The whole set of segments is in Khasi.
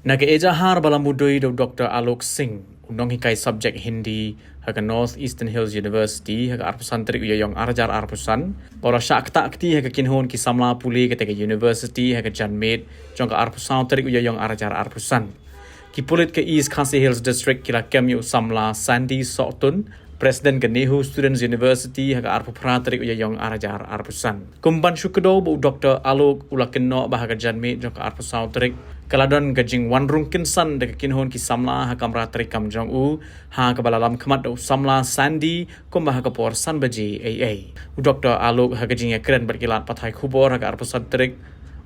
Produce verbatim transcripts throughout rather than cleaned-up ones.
Na ka ejahar ba la mudui da u Doctor Alok Singh, u nonghikai subject Hindi ha ka North Eastern Hills University ha ka arphew san tarik u Ïaïong arhajar arphew san, ba u la shah ktah kti ha ka kynhun ki samla pule katei ka university ha ka janmiet jong ka arphew saw tarik u Ïaïong arhajar arphew san. Ki pulit ka East Khasi Hills District ki la kem ïa u samla Sandy Sohtun, President ka NEHU Students University ha ka arphew phra tarik u Ïaïong arhajar arphew san. Kum ban shu kdew ba u Doctor Alok u la kynnoh ba ha ka janmiet jong ka arphew saw tarik ka la don ka jingwan rung kynsan da ka kynhun ki samla ha kamra treikam jong u, ha kaba la lam khmat da u samla Sandy kumba ha ka por san baje eiei. U Doctor Alok ha ka jingïakren bad ki lad pathai khubor ha ka arphew san tarik,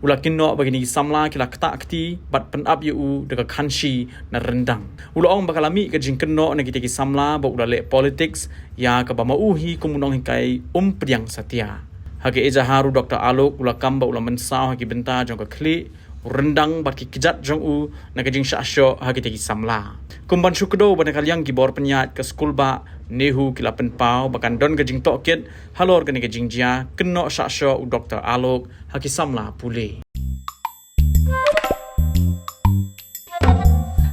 u la kynnoh ba kine ki samla ki la ktah kti bad pynap ïa u da ka khanshi na ryndang. U la ong ba ka la mih ka jingkynnoh na kitei ki samla ba u la leh politics, ïa kaba ma u hi kum u nonghikai um pdiang satia. Ha ka ejahar u Doctor Alok u la kam ba u la mynsaw ha ki bynta jong ka khlieh, u ryndang bad ki kjat jong u na ka jingshah shoh ha kitei ki samla. Kum ban shu kdew ba na ka liang ki bor pynïaid ka skulbah NEHU ki la pynpaw ba kan don ka jingtohkit halor kane ka jingjia kynnoh shah shoh u Doctor Alok ha ki samla pule.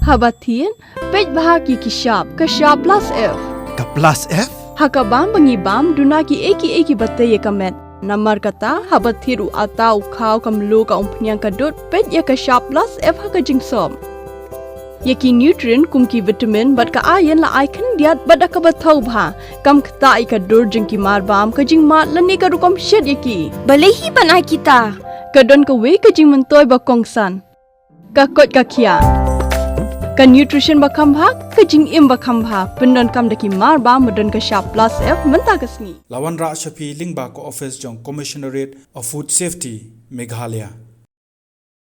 Haba thied, peit bha ki ki shap, ka shap plus F. Ka plus F? Ha ka bam ba ngi bam, duna ki ei ki ei ki ba tei ïa ka met. Namar kata, haba thied u ata u khaw ka mluh ka umphniang ka dud, peit ïa ka shap plus F ha ka jingsop. Ïa ki nutrient kum ki vitamin bad ka iron la ai khyndiat bad da kaba thaw bha. Kam ktah ïa ka dur jong ki mar bam, ka jingmad lane ka rukom shet ïa ki. Balei hi ban ai kita? Ka don kawei ka jingmyntoi ba kongsan. Ka koit ka khiah. Ka nutrition ba kham bha, ka jingim ba kham bha, pyndonkam da ki mar bam ba don ka shap plus F mynta ka sngi. La wanrah sha phi lyngba ka office jong Commissionerate of Food Safety, Meghalaya.